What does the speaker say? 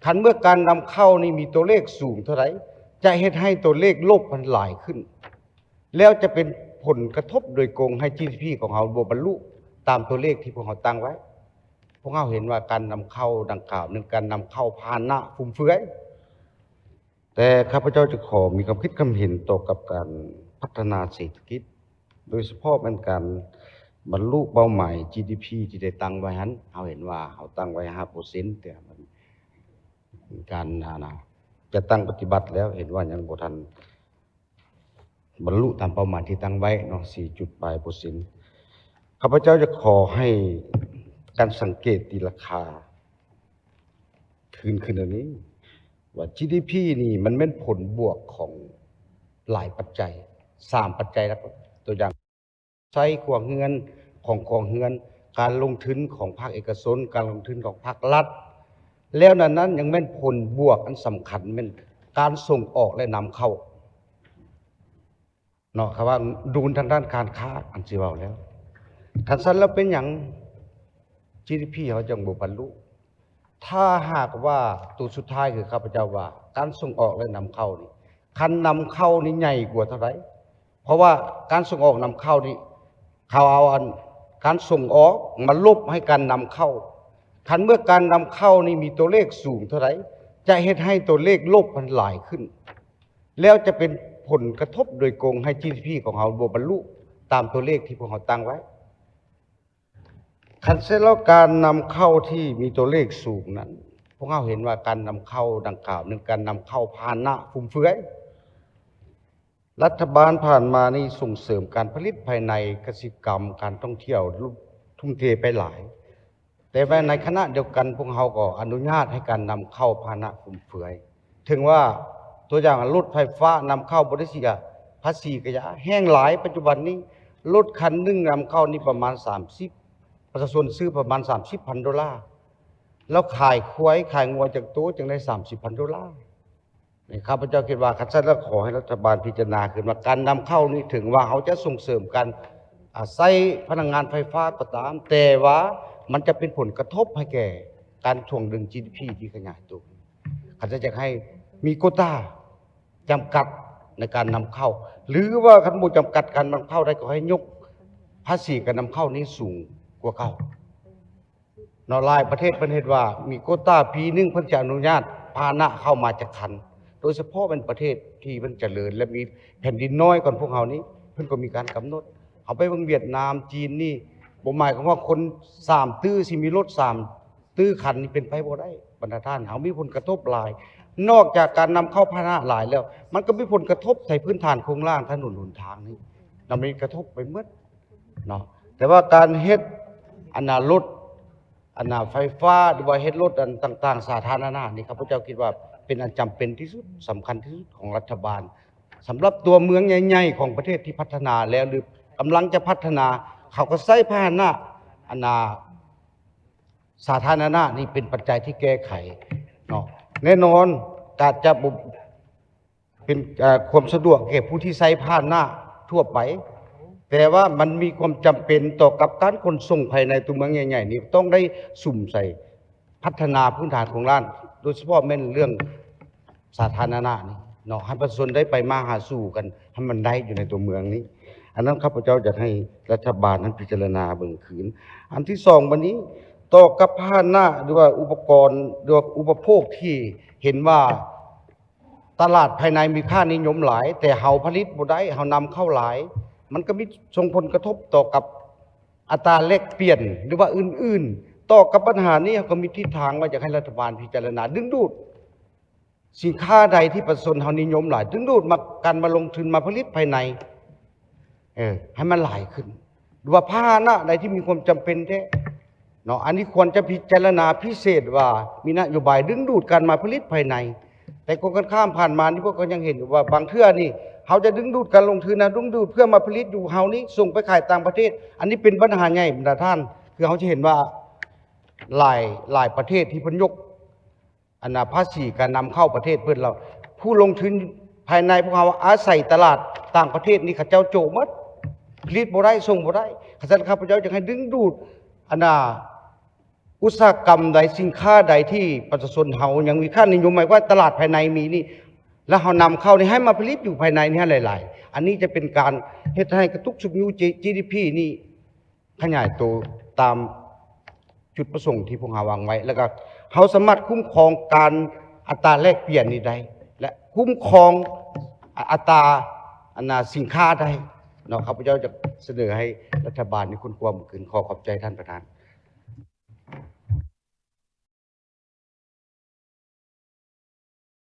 ຄັນເມື່ອການນຳເຂົ້ານີ້ມີຕົວເລກສູງເທົ່າໃດ ຈະເຮັດໃຫ້ຕົວເລກລົບມັນຫຼາຍຂຶ້ນ ແລ້ວຈະເປັນຜົນກະທົບໂດຍກົງໃຫ້ ຈີດີພີ ຂອງເຮົາບໍ່ບັນລຸຕາມຕົວເລກທີ່ພວກເຮົາຕັ້ງໄວ້. ພວກເຮົາເຫັນວ່າການນຳເຂົ້າດັ່ງກ່າວ ເປັນການນຳເຂົ້າພາຫະນະຟຸມເຟືອຍ. ແຕ່ຂ້າພະເຈົ້າຈະຂໍມີຄວາມຄິດຄວາມເຫັນຕໍ່ກັບການພັດທະນາເສດຖະກິດ, ໂດຍສະເພາະແມ່ນການບັນລຸເປົ້າໝາຍ ຈີດີພີ ທີ່ໄດ້ຕັ້ງໄວ້ຫັ້ນ. ເຮົາເຫັນວ່າເຮົາຕັ້ງໄວ້ຫ້າເປີເຊັນ ແຕ່ມັນ ການ ອັນນະ ຈັດຕັ້ງປະຕິບັດແລ້ວ ເຫັນວ່າຍັງບໍ່ທັນບັນລຸຕາມເປົ້າໝາຍທີ່ຕັ້ງໄວ້ເນາະ ສີ່ຈຸດປາຍເປີເຊັນ. ຂ້າພະເຈົ້າຈະຂໍໃຫ້ການສັງເກດທີ່ລາຄາ ຄືນຂຶ້ນອັນນີ້ ວ່າ ຈີດີພີ ນີ້ມັນແມ່ນຜົນບວກຂອງຫຼາຍປັດໄຈ ສາມປັດໄຈຫຼັກ. ຕົວຢ່າງ ໃຊ້ຄົວເຮືອນ ຂອງຄົວເຮືອນ, ການລົງທຶນຂອງພາກເອກະຊົນ, ການລົງທຶນຂອງພາກລັດ, ແລ້ວນັ້ນນັ້ນຍັງແມ່ນຜົນບວກອັນສຳຄັນ ແມ່ນການສົ່ງອອກ ແລະ ນຳເຂົ້າ ເນາະ. ຄຳວ່າດູນທາງດ້ານການຄ້າ ອັນຊິເວົ້າແລ້ວ ຄັນຊັ້ນແລ້ວເປັນຫຍັງ ຈີດີພີ ເຮົາຈັ່ງບໍ່ບັນລຸ? ຖ້າຫາກວ່າ ໂຕສຸດທ້າຍຄືຂ້າພະເຈົ້າວ່າ ການສົ່ງອອກ ແລະ ນຳເຂົ້ານີ້ ຄັນນຳເຂົ້ານີ້ໃຫຍ່ກວ່າເທົ່າໃດ? ເພາະວ່າການສົ່ງອອກນຳເຂົ້ານີ້ ເຂົາເອົາອັນ ການສົ່ງອອກມາລົບໃຫ້ການນຳເຂົ້າ. ຄັນເມື່ອການນຳເຂົ້ານີ້ມີຕົວເລກສູງເທົ່າໃດ ຈະເຮັດໃຫ້ຕົວເລກລົບມັນຫຼາຍຂຶ້ນ ແລ້ວຈະເປັນຜົນກະທົບໂດຍກົງໃຫ້ ຈີດີພີ ຂອງເຮົາບໍ່ບັນລຸຕາມຕົວເລກທີ່ພວກເຮົາຕັ້ງໄວ້. ຄັນເຊັ່ນແລ້ວ ການນຳເຂົ້າທີ່ມີຕົວເລກສູງນັ້ນ ພວກເຮົາເຫັນວ່າການນຳເຂົ້າດັ່ງກ່າວ ເປັນການນຳເຂົ້າພາຫະນະຟຸມເຟືອຍ. ລັດຖະບານຜ່ານມານີ້ສົ່ງເສີມການຜະລິດພາຍໃນ, ກະສິກຳ, ການທ່ອງທ່ຽວ ທຸ່ມເທໄປຫຼາຍ. ແຕ່ວ່າໃນຂະນະດຽວກັນ ພວກເຮົາກໍອະນຸຍາດໃຫ້ການນຳເຂົ້າພາຫະນະຟຸມເຟືອຍ. ເຖິງວ່າຕົວຢ່າງລົດໄຟຟ້ານຳເຂົ້າບໍ່ໄດ້ເສຍພາສີກະຢ່າ ແຮງຫຼາຍ. ປັດຈຸບັນນີ້ລົດຄັນໜຶ່ງນຳເຂົ້ານີ້ປະມານສາມສິບ ປະຊາຊົນຊື້ປະມານສາມສິບພັນໂດລາ ແລ້ວຂາຍຄວາຍຂາຍງົວຈັກໂຕ ຈຶ່ງໄດ້ສາມສິບພັນໂດລາ. ນີ້ ຂ້າພະເຈົ້າຄິດວ່າ ຄັນຊັ້ນແລ້ວ ຂໍໃຫ້ລັດຖະບານພິຈາລະນາຂຶ້ນວ່າ ການນຳເຂົ້ານີ້ ເຖິງວ່າເຮົາຈະສົ່ງເສີມການ ອາ ໃຊ້ພະລັງງານໄຟຟ້າກໍຕາມ, ແຕ່ວ່າມັນຈະເປັນຜົນກະທົບໃຫ້ແກ່ການຖ່ວງດຶງ ຈີດີພີ ທີ່ຂະຫຍາຍໂຕ. ຄັນຈະຢາກໃຫ້ມີໂກຕາຈຳກັດໃນການນຳເຂົ້າ ຫຼືວ່າຄັນບໍ່ຈຳກັດການນຳເຂົ້າໄດ້ ກໍໃຫ້ຍົກພາສີການນຳເຂົ້ານີ້ສູງກວ່າເກົ່າ. ເນາະ ຫຼາຍປະເທດເພິ່ນເຮັດວ່າມີໂກຕາ ປີໜຶ່ງເພິ່ນຈະອະນຸຍາດພາຫະນະເຂົ້າມາຈັກຄັນ, ໂດຍສະເພາະແມ່ນປະເທດທີ່ເພິ່ນຈະເລີນ ແລະ ມີແຜ່ນດິນນ້ອຍກ່ອນພວກເຮົານີ້ ເພິ່ນກໍມີການກຳນົດ. ເຮົາໄປເບິ່ງຫວຽດນາມ ຈີນນີ້ ບໍ່ໝາຍຄວາມວ່າຄົນສາມຕື້ຊິມີລົດສາມຕື້ຄັນນີ້ ເປັນໄປບໍ່ໄດ້ ບັນດາທ່ານ. ເຮົາມີຜົນກະທົບຫຼາຍ, ນອກຈາກການນຳເຂົ້າພາຫະນະຫຼາຍແລ້ວ ມັນກໍມີຜົນກະທົບໃສ່ພື້ນຖານໂຄງລ່າງ ຖະໜົນຫົນທາງນີ້ ນຳ ມີກະທົບໄປໝົດ. ເນາະ ແຕ່ວ່າການເຮັດອັນນະລົດ ອັນນະໄຟຟ້າ ຫຼືວ່າເຮັດລົດອັນຕ່າງໆ ສາທາລະນະນີ້ ຂ້າພະເຈົ້າຄິດວ່າເປັນອັນຈຳເປັນທີ່ສຸດ ສຳຄັນທີ່ສຸດຂອງລັດຖະບານ ສຳລັບຕົວເມືອງໃຫຍ່ໆຂອງປະເທດທີ່ພັດທະນາແລ້ວ ຫຼື ກຳລັງຈະພັດທະນາ ເຂົາກໍໃຊ້ພາຫະນະອັນນະສາທາລະນະນີ້ເປັນປັດໄຈທີ່ແກ້ໄຂເນາະ. ແນ່ນອນ ອາດຈະບໍ່ ເປັນ ເອີ ຄວາມສະດວກແກ່ຜູ້ທີ່ໃຊ້ພາຫະນະທົ່ວໄປ, ແຕ່ວ່າມັນມີຄວາມຈຳເປັນຕໍ່ກັບການຂົນສົ່ງພາຍໃນຕົວເມືອງໃຫຍ່ໆນີ້ ຕ້ອງໄດ້ສຸມໃສ່ພັດທະນາພື້ນຖານໂຄງລ່າງ ໂດຍສະເພາະແມ່ນເລື່ອງສາທາລະນະນີ້ເນາະ, ໃຫ້ປະຊາຊົນໄດ້ໄປມາຫາສູ່ກັນໃຫ້ມັນໄດ້ຢູ່ໃນຕົວເມືອງນີ້. ອັນນັ້ນຂ້າພະເຈົ້າຢາກໃຫ້ລັດຖະບານນັ້ນພິຈາລະນາເບິ່ງຄືນ. ອັນທີສອງ ບັດນີ້ ຕໍ່ກັບພາຫະນະ ຫຼືວ່າອຸປະກອນ ຫຼືວ່າອຸປະໂພກທີ່ເຫັນວ່າ ຕະຫຼາດພາຍໃນມີຄ່ານິຍົມຫຼາຍ, ແຕ່ເຮົາຜະລິດບໍ່ໄດ້, ເຮົານຳເຂົ້າຫຼາຍ, ມັນກໍມີສົ່ງຜົນກະທົບຕໍ່ກັບອັດຕາແລກປ່ຽນ ຫຼືວ່າອື່ນໆ. ຕໍ່ກັບບັນຫານີ້ ເຮົາກໍມີທິດທາງວ່າຢາກໃຫ້ລັດຖະບານພິຈາລະນາດຶງດູດສິນຄ້າໃດທີ່ປະຊາຊົນເຮົານິຍົມຫຼາຍ, ດຶງດູດມາ ການມາລົງທຶນມາຜະລິດພາຍໃນ ເອີ ໃຫ້ມັນຫຼາຍຂຶ້ນ ຫຼືວ່າພາຫະນະໃດທີ່ມີຄວາມຈຳເປັນແທ້ເນາະ, ອັນນີ້ຄວນຈະພິຈາລະນາພິເສດວ່າມີນະໂຍບາຍດຶງດູດການມາຜະລິດພາຍໃນ. ແຕ່ກົງກັນຂ້າມ ຜ່ານມານີ້ພວກເຮົາຍັງເຫັນຢູ່ວ່າບາງເທື່ອນີ້ເຮົາຈະດຶງດູດການລົງທຶນນະ, ດຶງດູດເພື່ອມາຜະລິດຢູ່ເຮົານີ້ ສົ່ງໄປຂາຍຕ່າງປະເທດ. ອັນນີ້ເປັນບັນຫາໃຫຍ່ບັນດາທ່ານ, ຄືເຮົາຈະເຫັນວ່າຫຼາຍ ຫຼາຍປະເທດທີ່ເພິ່ນຍົກ ອັນນະ ພາສີການນຳເຂົ້າປະເທດເພິ່ນແລ້ວ ຜູ້ລົງທຶນພາຍໃນພວກເຮົາອາໄສຕະຫຼາດຕ່າງປະເທດນີ້ ເຂົາເຈົ້າໂຈະໝົດ, ຜະລິດບໍ່ໄດ້ ສົ່ງບໍ່ໄດ້. ຄັນຊັ້ນ ຂ້າພະເຈົ້າຈະໃຫ້ດຶງດູດ ອັນນະ ອຸດສາຫະກຳໃດ ສິນຄ້າໃດທີ່ປະຊາຊົນເຮົາຍັງມີຄ່ານິຍົມ ໝາຍວ່າຕະຫຼາດພາຍໃນມີນີ້ ແລ້ວເຮົານຳເຂົ້ານີ້ໃຫ້ມາຜະລິດຢູ່ພາຍໃນນີ້ໃຫ້ຫຼາຍໆ ອັນນີ້ຈະເປັນການເຮັດໃຫ້ກະຕຸກຊຸກຍູ້ G- GDP ນີ້ຂະຫຍາຍໂຕຕາມຈຸດປະສົງທີ່ພວກເຮົາວາງໄວ້ ແລ້ວກໍເຮົາສາມາດຄຸ້ມຄອງການອັດຕາແລກປ່ຽນນີ້ໄດ້ ແລະ ຄຸ້ມຄອງ ອ- ອັດຕາ ອັນນ່າ ສິນຄ້າໄດ້ເນາະ. ຂ້າພະເຈົ້າຈະສະເໜີໃຫ້ລັດຖະບານນີ້ຄົ້ນຄວ້າເບິ່ງຄືນ. ຂໍຂອບໃຈທ່ານປະທານ.